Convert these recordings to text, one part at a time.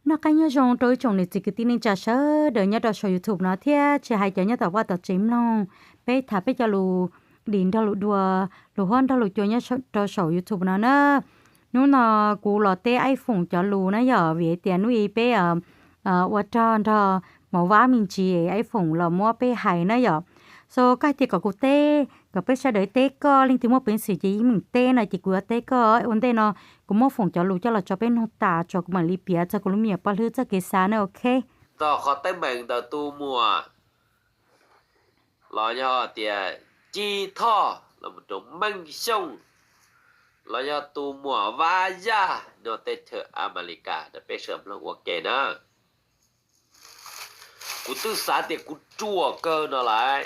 Noj qab nyob zoo rau ib tsoom niam txiv kwv tij neej tsa sawv daws nyob rau saum YouTube no thiab tsis hais cov nyob tom vaj tom tsev mloog peb tham peb cov lus dim nrog lus dua, lus huab nrog lus cua nyob rau saum YouTube no na. Hnub no kuv los teb iPhone cov lus na yom, vim tias hnub i peb ua rog nrog Mauv Vab me ntsis, iPhone los muab peb hais na yom. So koj hais tias kom kuv teb, kom peb sawv daws teb koj, leej twg muaj peev xwm ces yeej meem teb no ces kuv yuav teb koj. Ua ntej no kuv muab foom cov lus coj los tso peb mloog tas tso, kuv mam li piav txog kuv lub me nyuam poj hlwb txoj kev xav na, ok. Txog qhov teeb meem ntawm tus muam los yog tias Ci Thoj los mus rau Meej Xyooj los yog tus muam Vab Yaj nyob teb chaws Amelikas rau peb sawv daws mloog ua ke na. Kuv twb xav tias kuv ruam kawg no lawm.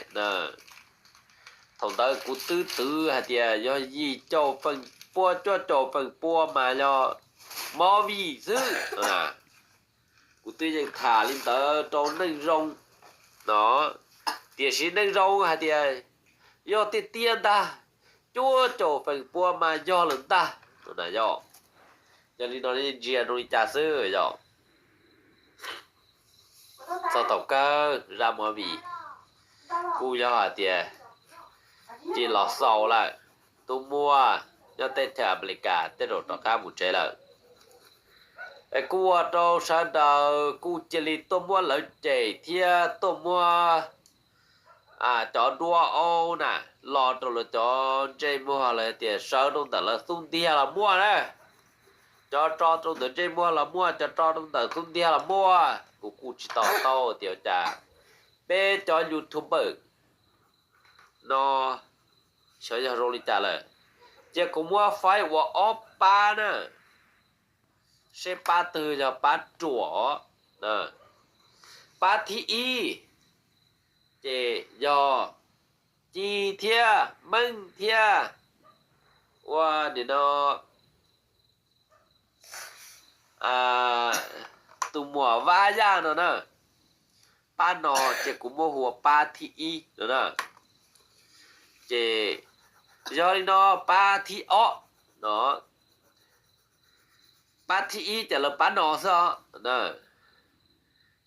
Thaum ntawd kuv twb twv hais tias yog yim caum feem pua cuaj caum feem pua mas yog movie xwb. Kuv twb yeej tham li ntawd rau Neej Zoo no, tiam sis Neej Zoo hais tias yog tiag tiag ntag, cuaj caum feem pua mas yog lawm ntag no na yom. Yog li no ntsia zoo li cas xwb yom. Txog thaum kawg zaj movie kuj yog hais tias tsis los xaus lawm, tus muam nyob teb chaws Amelikas tej zaum rov qab mus tsev lawm. Es kuj ua rau sawv daws kuj cia li tuaj muab lawv cem thiab tuaj muab cov duab aub na los rau lawv cov ntsej muag, lawv tias sawv rau ntawm lawv xub ntiag los muaj na, cov tso rau ntawm ntsej muag los muaj, cov tso rau ntawm xub ntiag los muaj. Kuv kuj tsis to taub tias cas peb cov YouTuber no xyov yog zoo li cas lawm. Cia kuv muab faib ua ob pab na, seb pab twg yog pab ruam. Pab thib ib ces yog Ci thiab Meej thiab ua nim no tus muam Vab Yaj no na. Pab no ces kuv muab hu ua pab thib ib no na. Ces yog li no pab thib ob no, pab thib ib ces lawv pab no xwb os.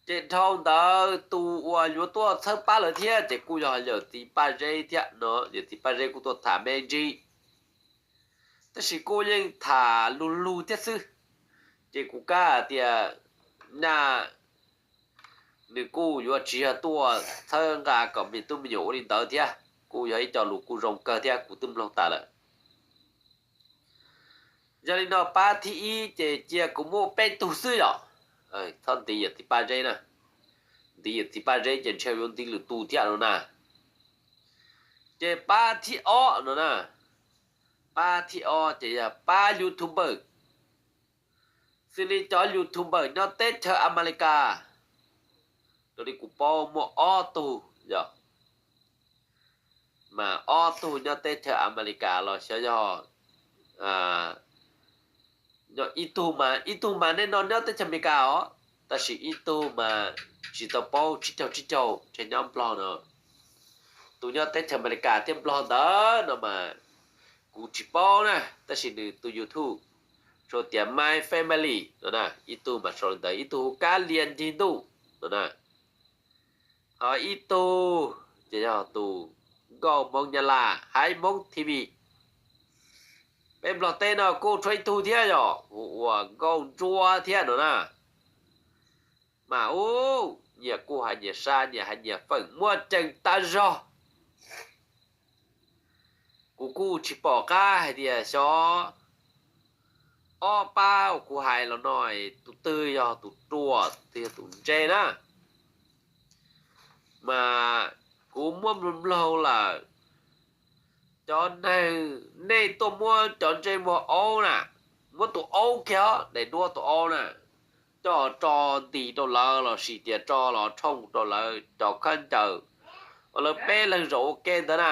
Ces dhau ntawd tus uas yuav tuaj txhawb pab lawv thiab ces kuj yog yawm txiv Paj Zeb thiab no, yawm txiv Paj Zeb kuj tuaj tham me ntsis. Tab sis kuj yeej tham lug lug thiab xwb, ces kuv kam hais tias nyaj nws kuj yuav tsis yog tuaj txhawb nqa kom me tub me nyuam ua li ntawd thiab, kuj yog ib co lus kuj zoo kawg thiab kuv twb mloog tas lawm. Yog li no pab thib ib ces cia kuv muab peb tug xwb yom. Txhob ntiv yawm txiv Paj Zeb na, ntiv yawm txiv Paj Zeb ces ntshe yuav ntiv lwm tus thiab no na. Ces pab thib ob no na, pab thib ob ces yog pab YouTuber. Xws li cov YouTuber nyob teb chaws Amelikas, raws li kuv paub muaj ob tug yom, mas ob tug nyob teb chaws Amelikas los xyov yog ib tug mas, ib tug mas nej no nyob teb chaws Amelikas os, tab sis ib tug mas tsis tau paub, tsib caug tsib caug ntshe nyob Nplog no. Tus nyob teb chaws Amelikas thiab Nplog ntawd no mas kuv tsis paub na, tab sis nws tus YouTube sau tias My Family no na, ib tug mas sau li ntawd, ib tug hu Kab Lias Ncig Ntuj no na. Ho ib tug ces yog tus Nkauj Hmoob Nyab Laj, Haiv Hmoob T V. Peb Nplog teb no kuj tshuav ib tug thiab yom, hu ua Nkauj Ntsuab thiab no na. Mas ub, nyias kuj hais nyias sab, nyias hais nyias feem muaj ceem tas zog. Kuv kuj tsis pom qab hais tias xyov ob pab uas kuv hais los no tus twg yog tus ruam, tus twg yog tus ntse na. Mas kuv muab mloog mloog lawm, cov neeg nej tuaj muab cov ntsej muag aub na, muab tus aub kiag, daim duab tus aub na, coj tso ntis rau lawv los sis tias tso los tshooj rau lawv cov khaub ncaws uas lawv peb leeg zaum ua ke ntawd na.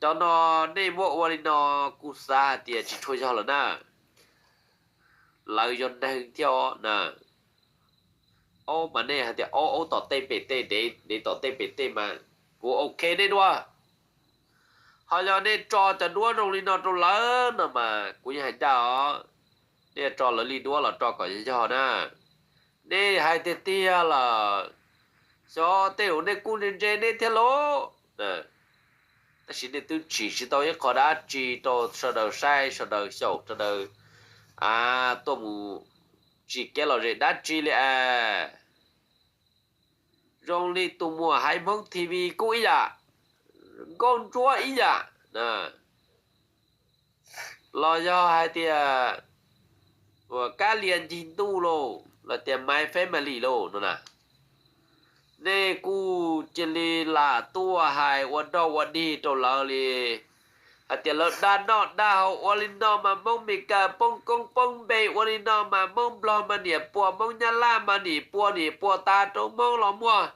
Cov no nej muab ua li no kuv xav hais tias tsis tshua yog lawm na. Lawv yog neeg thiab os na. Aub mas nej hais tias aub, aub tom tej pem tej, dev, dev tom tej pem tej mas kuv ok nej dua. Ho yog nej tso cov duab zoo li no rau lawv no mas kuv yeej hais ncaj os, Nej tso lawv li duab los tso kom yog yog na. Nej hais tiag tiag lawm, xyov tej zaum nej kuj ntse ntse nej thiab lauj. Tab sis nej twb tsim tsis tau ib qho dab tsi rau sawv daws saib, sawv daws xyaum, sawv daws tuaj mus tsim kev lom zem dab tsi li as. Zoo li tus muam haiv Hmoob T V kuj ib yam, nkauj ntsuab ib yam, los yog hais tias uas Kab Lias Ncig Ntuj lauj, los tias My Family lauj no na. Nej kuj cia li lam tuaj hais ua dog ua dig rau lawv li hais tias lawv dag noj dag haus ua li no mas Hmoob Mes Kas poob koob poob npe, ua li no mas Hmoob Nplog mas niam pua, Hmoob Nyab Laj mas niam pua, niam pua tas rau Hmoob los muaj.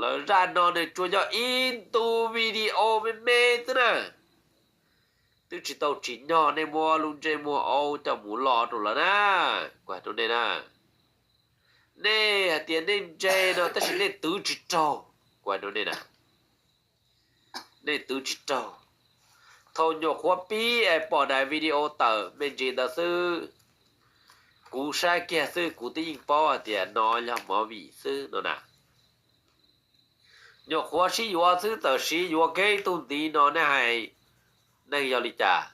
Lawv zaj no nws tsuas yog ib ntu video me me xwb na, twb tsis tau tsim nyog nej muab lub ntsej muag aub coj mus lo rau lawv na. Kuv hais rau nej na, nej hais tias nej ntse no tab sis nej twv tsis raug. Kuv hais rau nej na, nej twv tsis raug. Thaum nyuam qhuav pib es pom daim video tawm me ntsis ntawd xwb, kuv saib kiag xwb kuv twb yeej paub hais tias no yog movie xwb no na. Nyuam qhuav sib yuav xwb txawm siv yuav kiag ib tug ntiv no nej hais neeg yog li cas?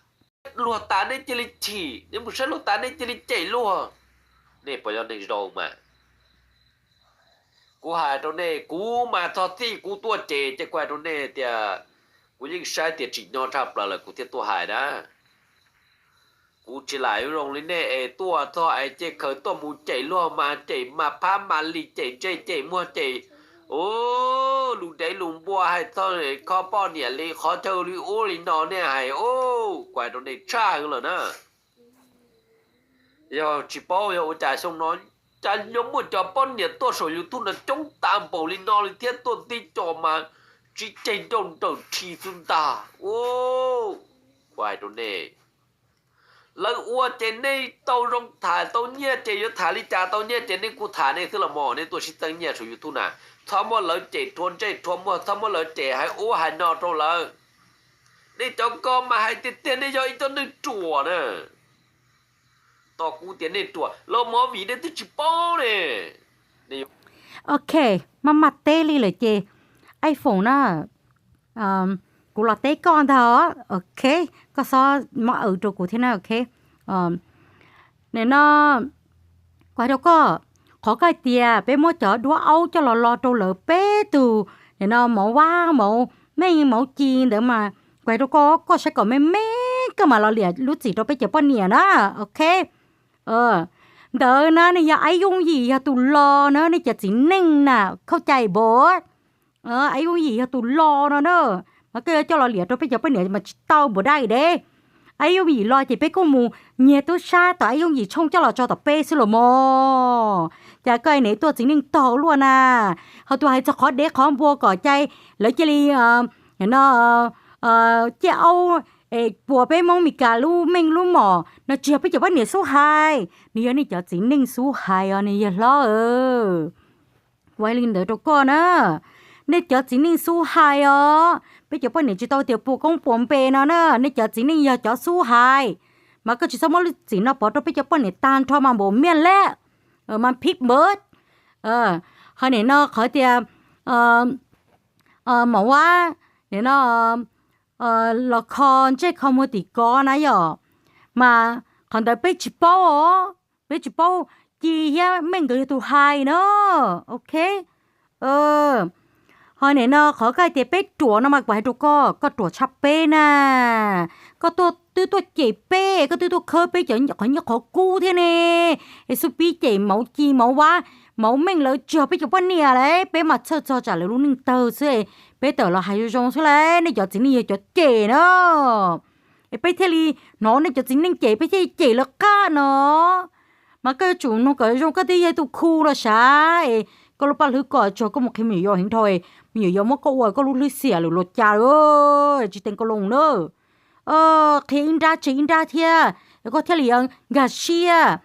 Luag tas nej cia li chim, nej mus saib luag tas nej cia li cem luag, nej puas yog neeg zoo mas? Kuv hais rau nej, kuv mas txog txij kuv tuaj ces ces kuv hais rau nej tias kuv yeej saib tias tsim nyog tshaj plaws lawm kuv thiaj tuaj hais na. Kuv tsis lam zoo li nej es tuaj txog es ces khaws tuaj mus cem luag mas cem mas phab mas li cem ntsej cem muag cem lus dev lus npua hais txog kho poj niam li qhov chaw li ub li no nej hais, kuv hais rau nej tshaj hwv lawm na. Yog tsis paub yog ua cas xyoo no cas yuav muaj cov poj niam tuaj saum YouTube no coob tas npaum li no li thiab tuaj tib co mas tsis ceg ncauj nrawm rhi xwb ntag. Kuv hais rau nej, lawv ua ces nej tau zoo tham tau nyiaj ces yuav tham li cas tau nyiaj ces nej kuj tham nej xwb los mas nej tuaj sib txeeb nyiaj saum YouTube na. Txhob muab lawv cem rhuav ntsej rhuav muag, txhob muab lawv cem hais ub hais no rau lawv. Nej cov ko mas hais tiag tiag nej yog ib co neeg ruam na. Tos kuv tias nej ruam los movie nej twb tsis paub ne. Ok, maj maj teb li lawm ces, iPhone na, kuv los teb koj ntag. Ok, koj xob mob aws rau kuv thiab na. Ok, nim no kuv hais rau koj, qhov koj hais tias peb muab cov duab aub coj los lo rau lawv peb tug, nim no Mauv Vab, Mauv Meej, Mauv Ci ntawd mas kuv hais rau koj, koj saib kom me me koj mam los liam lub txim rau peb cov poj niam na. Ok, ntawd na nws yog Aib Yooj Yim yog tus lo na, nej cov txiv neej na, khauj cai npaum. Aib Yooj Yim yog tus lo no na, mas koj yuav coj los liam rau peb cov poj niam mas tsis tau npaum dab dev. Aib Yooj Yim lo ces peb kuj mus nyiag tub sab tom Aib Yooj Yim tshooj coj los tso tom peb xwb los mog. Cas koj niam tuaj txiv neej tog luaj na, ho tus hais txog qhov dev qhov npua kom cai, lawv cia li no ciaj aub es puas peb Hmoob Mes Kas lub meej lub mom no tsis yog peb cov poj niam xub hais, nws yog nej cov txiv neej xub hais os, nws yog hlob. Kuv hais li ntawd rau koj na, nej cov txiv neej xub hais os, peb cov poj niam tsis tau tias puas koob puas npe no na, nej cov txiv neej yog cov xub hais. Mas koj tsis txhob muab lub txim no pov rau peb cov poj niam tag nrho mas npaum miaj leb, mas phib npawv. Ho nim no qhov tias Mauv Vab nim no los kho ntsej kho muag tim kov na yom, mas qhov ntawd peb tsis paub os, peb tsis paub. Ci thiab Meej nkawd yog tus hais na. Ok, ho nim no qhov koj hais tias peb ruam no mas kuv hais rau koj, koj ruam tshaj peb na. Koj tuaj, twb tuaj cem peb, koj twb tuaj khawb peb cov qhov nyiaj qhov kub thiab ne. Es xub pib cem Mauv Ci Mauv Vab, Mauv Meej lawv tsis yog peb cov poj niam lauj, peb mas txhawj txog tsam lawv lub neej tawg xwb. Peb tawm los hais zoo zoo xwb lauj, nej cov txiv neej yog cov cem na. Es peb thiaj li hnov nej cov txiv neej cem, peb thiaj li cem lawv qab no. Mas koj yuav tsum mloog kom zoo, koj twb yog tus khu los sav es koj lub paj hlwb kom tsuag koj mus qhia me nyuam yaus heev dhau, me nyuam yaus muab koj ua koj lub hlwb xiam lawm los cas, tsis teev koj loo na. Qhia ib nrab tseg ib nrab thiab, koj thiaj li yuav nkag siab.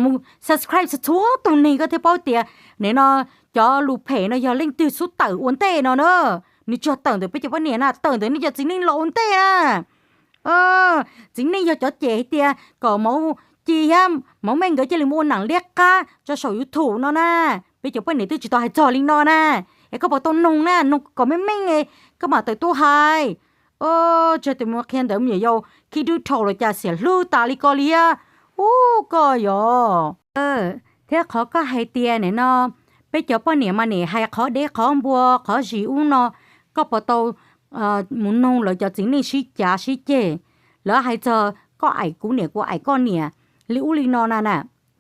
Mus subscribe txhua tus neeg koj thiaj paub tias nim no cov lus phem no yog leej twg xub tawm ua ntej no na. Nws tsuas tawm ntawm peb cov poj niam na, tawm ntawm nej cov txiv neej laus ua ntej na. Txiv neej yog cov cem hais tias kom Mauv Ci thiab Mauv Meej nkawd cia li mus ua nam liab qab tso saum YouTube no na. Peb cov poj niam twb tsis tau hais txog li no na. Es koj puas tau noog na, noog kom meej meej, koj mam tawm tuaj hais. Tseg tus mus qhia ntawd me nyuam yaus khib dub dhau los cas xiam hlub tas li ko li thiab. Ub, koj yog. Thiab qhov koj hais tias nim no peb cov poj niam mas nim hais qhov dev qhov npua qhov zis ub no, koj puas tau mus noog lawv cov txiv neej sib cav sib ceg? Lawv hais txog koj aim kuv niam kuv aim koj niam li ub li no na na.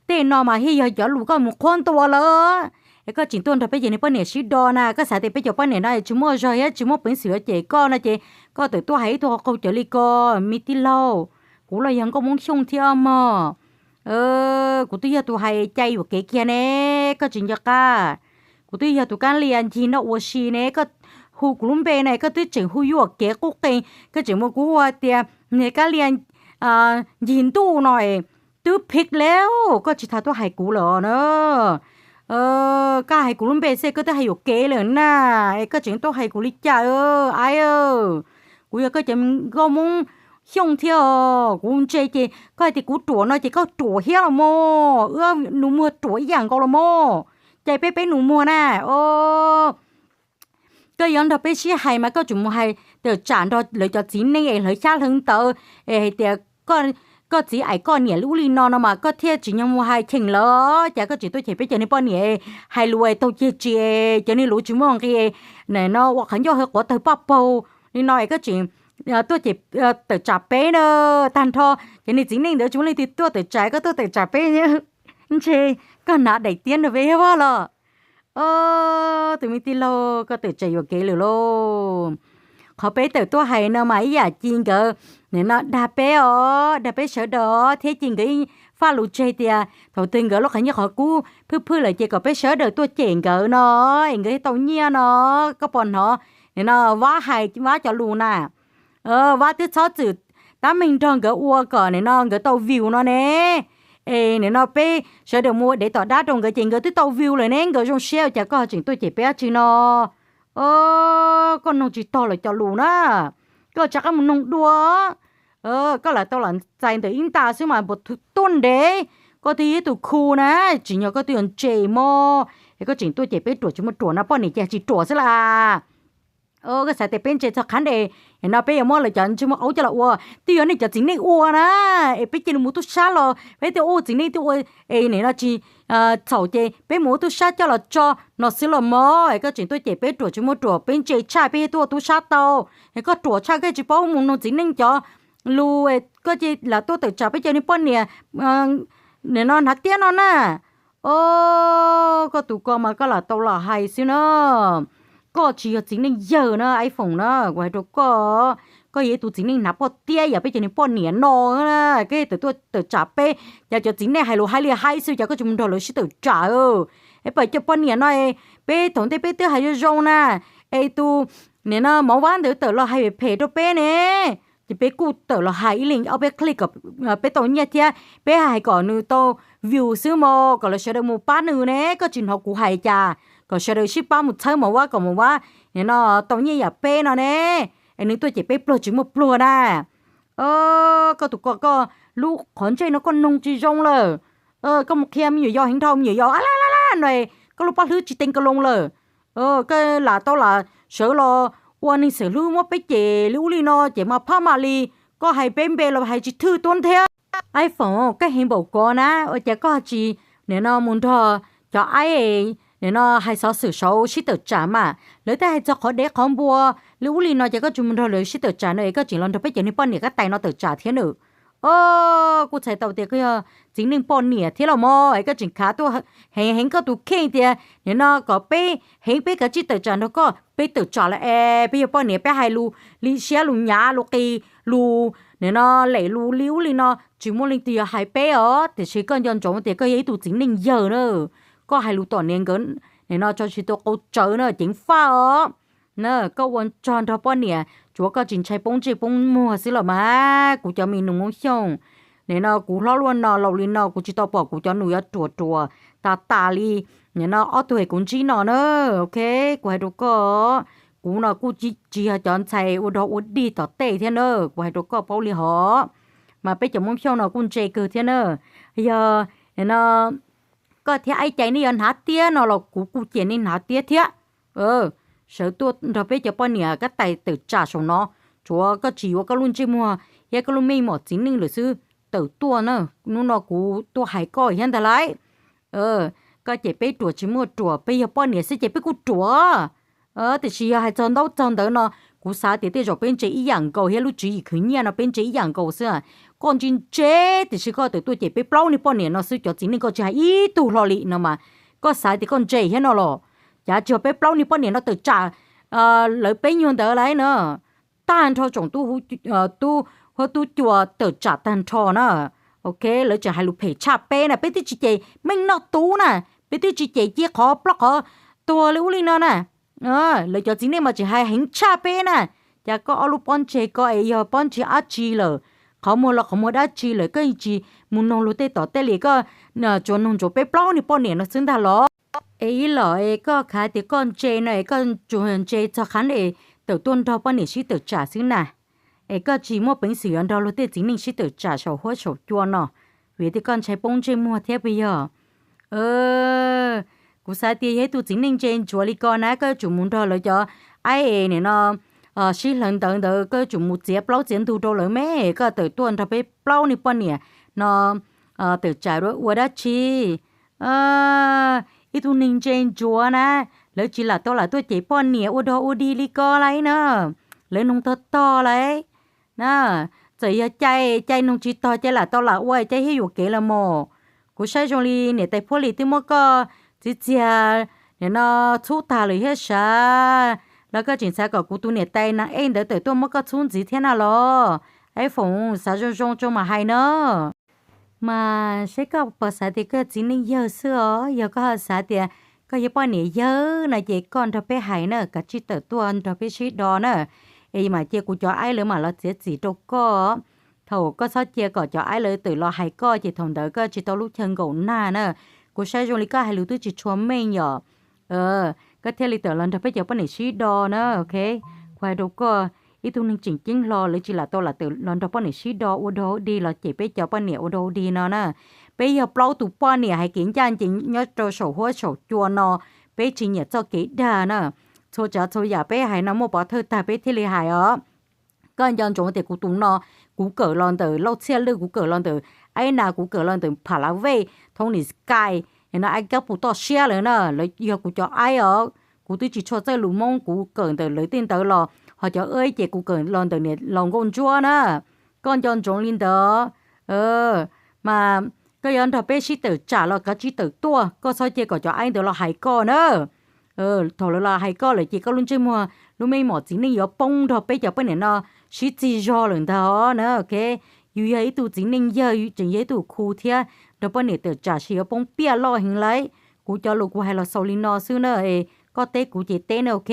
Tej no mas thiaj yog cov lus koj mus qhuab ntua lawm. Es koj tseem tuaj nrog peb cov niag poj niam sib do na, koj xav tias peb cov poj niam no tsis muaj zog thiab tsis muaj peev xwm cem koj no ces koj tawm tuaj hais ib tug qaug cawv li ko, me tij laug. Kuv los yog nkauj Hmoob Xyooj thiab mog. Kuv twb yog tus hais cai yuam kev kiag ne, koj tsis nco qab. Kuv twb yog tus kab lia ncig noj ua si ne, koj hu kuv lub npe na koj twb tseem hu yuam kev qub qe, koj tseem muab kuv hu tias niag kab lia ncig ntuj no twb phiv lawm, koj tsis tas tuaj hais kuv lawm na. Koj hais kuv lub npe xwb koj twb hais yuam kev lawm na, es koj tseem tuaj hais kuv li cas? Aib, kuv yog koj cov nkauj Hmoob Xyooj thiab os, kuv ntse ces koj hais tias kuv ruam no ces koj ruam thiab los mog, wb nus muag ruam ib yam nkaus los mog, cais peb peb nus muag na. Koj yuav nrog peb sib hais mas koj tseem mus hais tawm tsam nrog lawv cov txiv neej es hlawv xyab hlawv ntawv es hais tias koj txiv aim koj niam li ub li no no mas koj thiaj tsis nyob mus hais cheem lawv, cas koj tseem tuaj cem peb cov niag poj niam hais lus es taug ceg tsis, cov niag lus tsis muaj nqi, nim no ua qhov ncauj hawv quav tawg paj paug li no es koj tseem tuaj cem tawm tsam peb na. Tag nrho cov niag txiv neej ntawd tsis muaj leej twg tuaj tawm tsam, koj tuaj tawm tsam peb, ntshe koj hnav daim tiab nrog peb thiab los. Tus me tij laug, koj tawm tsam yuam kev lawm lauj. Qhov peb tawm tuaj hais no mas ib yam Ci nkawd nim no dag peb os, dag peb sawv daws os, thiab Ci nkawd faj lus tseg tias thaum twg nkawd lub qhov ncauj qhov kub phwj phwj lawm ces kom peb sawv daws tuaj cem nkawd no, es nkawd thiaj tau nyiaj no. Koj puas hnov nim no Vab hais Vab cov lus na? Vab twb txhob txwm tab meeg nrog nkawd ua kom nim no nkawd tau view no ne. Es nim no peb sawv daws mus ua dev tom dab rau nkawd ces nkawd twb tau view lawm ne, nkawd zoo siab ua cas koj ho tseem tuaj cem peb dab tsi no? Koj noog tsis tog lawv cov lus na, koj rov qab mus noog dua. Koj lam tau lam txais ntawm ib nta xwb mas npaum tuaj ntev, koj twb yog ib tug khu na, tsim nyog koj twb yuav ntse mog, es koj tseem tuaj cem peb ruam tsis muaj ruam no, poj niam ces tsis ruam xwb las. Koj xav tias peb ntse txog qhab ntes no peb yuav muab lawv cov ntsej muag aub coj los ua, twb yog nej cov txiv neej ua na, es peb cia li mus tub sab los peb thiaj ua txiv neej thiaj ua, es nim no tsis txhaum ces peb mus ua tub sab coj los tso no xwb los mog, es koj tseem tuaj cem peb ruam tsis muaj ruam, peb ntse tshaj peb thiaj tuaj ua tub sab tau, es koj ruam tshaj koj tsis paub mus noog txiv neej cov lus, koj cia li lam tuaj tawm tsam peb cov niag poj niam nim no hnav tiab no na. Koj tus ko mas koj lam tau lam hais xwb na. Koj tsis yog txiv neej yawg na, iPhone na, kuv hais rau koj, koj yog ib tug txiv neej hnav poj tiab yam peb cov niag poj niam no, koj tawm tuaj tawm tsam peb, cas cov txiv neej hais lus haib li haib xwb cas koj tsis mus nrog lawv sib tawm tsam? Es pab cov poj niam no, peb thaum ntej peb twb hais zoo zoo na, es tus nim no Mauv Vab ntawd tawm los hais phem rau peb ne, ces peb kuj tawm los hais ib leeg ob peb clip kom peb tau nyiaj thiab peb hais kom nws tau view xwb mog, kom lawv sawv daws mus pab nws ne, koj tsis hnov kuv hais cas, kom sawv daws sib pab mus txhawb Mauv Vab kom Mauv Vab nim no tau nyiaj yam peb no ne, es nws tuaj cem peb pluag tsis muaj pluag na. Koj tus ko koj lub qhov ntsej no koj noog tsis zoo lawm. Koj mus qhia me nyuam yaus heev dhau, me nyuam yaus a la la la no, koj lub paj hlwb tsis teev ka loo lawm. Koj lam tau lam sawv los ua neeg xeem hlub muab peb cem li ub li no ces mas phab mam li, koj hais peb npe los hais tsis thwj tuab nthiab. iPhone, koj heev npaum ko na ua cas koj tsis nim no mus nrog cov aib nim no hais xov xwm saud sib tawm tsam mas lawv twb hais txog qhov dev qhov npua li ub li no ces koj tsis mus nrog lawv sib tawm tsam no es koj tseem los nrog peb cov niag poj niam kab tais no tawm tsam thiab nawb. Kuv txhais tau tias koj yog txiv neej poj niam thiab los mog es koj tseem khav tuaj heev heev koj tus kheej tias nim no kom peb heev peb kav tsij tawm tsam nrog koj, peb tawm tsam lawm es peb yog poj niam peb hais lus li siab lus nyav lus qis lus nim no lem lus li ub li no tsis muaj leej twg yuav hais peb os, tiam sis koj nco ntsoov tias koj yog ib tug txiv neej yawg na, koj hais lus tom niam nkawd nim no tso tsis tau qau tsawv na ceev faj os. Na, koj ua tsaug nrog poj niam tsuav koj tsis ntshai poob ntsej poob muag xwb los mas kuv cov me nus Hmoob Xyooj, nim no kuv hlob luaj no laus li no kuv tsis tau pom kuv cov nus yuav ruam ruam tas tas li nim no ob tug es kuv ntsib no na. Ok, kuv hais rau koj, Kuv no kuj tsis yog cov ntxhais ua dog ua dig tom tej thiab na, kuv hais rau koj paub li hos. Mas peb cov Hmoob Xyooj no kuj ntse kawg thiab na. Yog no koj thiab Aib Cai nej yuav hnav tiab no los kuv kuj cia nej hnav tiab thiab. Sawv tuaj nrog peb cov poj niam kab tais tawm tsam saum no, tsuav koj tsis yuav koj lub ntsej muag thiab koj lub meej mom txiv neej lawm xwb. Tawm tuaj na, hnub no kuv tuaj hais koj thiab ntag lauj. Koj ces peb ruam tsis muaj ruam, peb yog poj niam xwb ces peb kuj ruam. Tiam sis yog hais txog ntaub txog ntawv no, kuv xav tias tej zaum peb ntse ib yam nkaus thiab lub tswv yim khwv nyiaj no peb ntse ib yam nkaus xwb. Koj ntse ntse, tiam sis koj tawm tuaj ces peb plaub niag poj niam no xwb cov txiv neej koj tsis hais ib tug hlo li no mas, koj xav tias koj ntse thiab no los? Cav tsis yog peb plaub niag poj niam no tawm tsam lawv peb nyuag ntawd lauj na, tag nrho tsoom tub huab tub cua tawm tsam tag nrho na. Ok, lawv tseem hais lus phem tshaj peb na, peb twb tsis cem meej noj tub na, peb twb tsis cem cia qhov plaub qhov tuag li ub li no na. Lawv cov txiv neej mas tseem hais heev tshaj peb na. Cas koj ob lub pob ntseg ko es yog pob ntseg dab tsi lawm? Qhov muag los qhov muag dab tsi lawm? Koj tsis mus noog luag tej tom tej li, koj tsuas noog ntsuas peb plaub niag poj niam no xwb ntag los? Es ib los es koj khav tias koj ntse no es koj tsuas ntse txog qhov es tawm tuaj nrog poj niam sib tawm tsam xwb na, es koj tsis muaj peev xwm yuav nrog luag tej txiv neej sib tawm tsam saum huab saum cua no, vim tias koj ntshai poob ntsej muag thiab puas yog? Kuv xav tias yog ib tug txiv neej ntse ntsuav li ko na, koj yuav tsum mus nrog lawv cov aib es nim no sib hlawv ntawv ntawd, koj yuav tsum mus txiav plaub txiav ntug rau lawv me, koj tawm tuaj nrog peb plaub niag poj niam no tawm tsam ua dab tsi? Ib tug neeg ntse ntsuav na, lawv tsis lam tau lam tuaj cem poj niam ua dog ua dig li ko lauj na. Lawv noog tog tog lauj na. Txawm yog cai, cai noog tsis tog, cai lam tau lam ua, cai thiaj yuam kev los mas. Kuv saib zoo li niam tais Phuab Lis twb muab koj txiav txiag nim no txhub tag lawm thiab sav, los koj tseem xav kom kuv tus niam tais Nas Ej ntawd tawm tuaj muab koj txhub ntxiv thiab na los? Aib Foom, xav zoo zoo tso mam hais na. Mas saib koj puas xav tias koj yog txiv neej yawg xwb os. Yog koj xav tias koj yog poj niam yawg no ces koj nrog peb hais na, kav tsij tawm tuaj nrog peb sib do na, es mam cia kuv cov aib lawv mam los txiav txim rau koj. Thaum koj txhob cia kom cov aib lawv tawm los hais koj ces thaum ntawd koj tsis tau lub chaw nkaum nag na. Kuv saib zoo li koj hais lus twb tsis tshua meej yom, koj thiaj li tawm los nrog peb cov poj niam sib do na, ok. Kuv hais rau koj, ib tug neeg tseem ceeb hlo lawv tsis lam tau lam tawm los nrog poj niam sib do ua dog ua dig los cem peb cov poj niam ua dog ua dig no na. Peb yog plaub tus poj niam hais kev ncaj ncees nyob rau saum huab saum cua no, peb tsis nyiam txoj kev dag na. Txhua tsav txhua yam peb hais no muaj pov thawj tag peb thiaj li hais os. Koj nco ntsoov tias kuv tus no, kuv kawm los ntawm Lauj Txhiaj Lwj, kuv kawm los ntawm Aib Nas, kuv kawm los ntawm Pham Lav Vej, Tony Sky, no Aib Kab Pus toj siab lawm na, lawv yog kuv cov aib os. Kuv twb tsis tshua txawj lus Hmoob, kuv kawm ntawm lawv tej ntawd los, ho cov aib ces kuv kawm los ntawm niam laus Nkauj Ntsuab na. Koj nco ntsoov li ntawd. Mas koj yuav nrog peb sib tawm tsam los kav tsij tawm tuaj, koj txhob cia kom cov aib ntawd los hais koj na. Thaum lawv los hais koj lawm ces koj lub ntsej muag lub meej mom txiv neej yuav poob nrog peb cov poj niam no sib txig zog lawm ntag os na, ok. Yus yog ib tug txiv neej yawg, yus tseem yog ib tug khu thiab, nrog poj niam tawm tsam ces yuav poob piaj loj heev lauj. Kuv cov lus kuv hais los xaus li no xwb na, es koj teb kuv ces teb na, ok.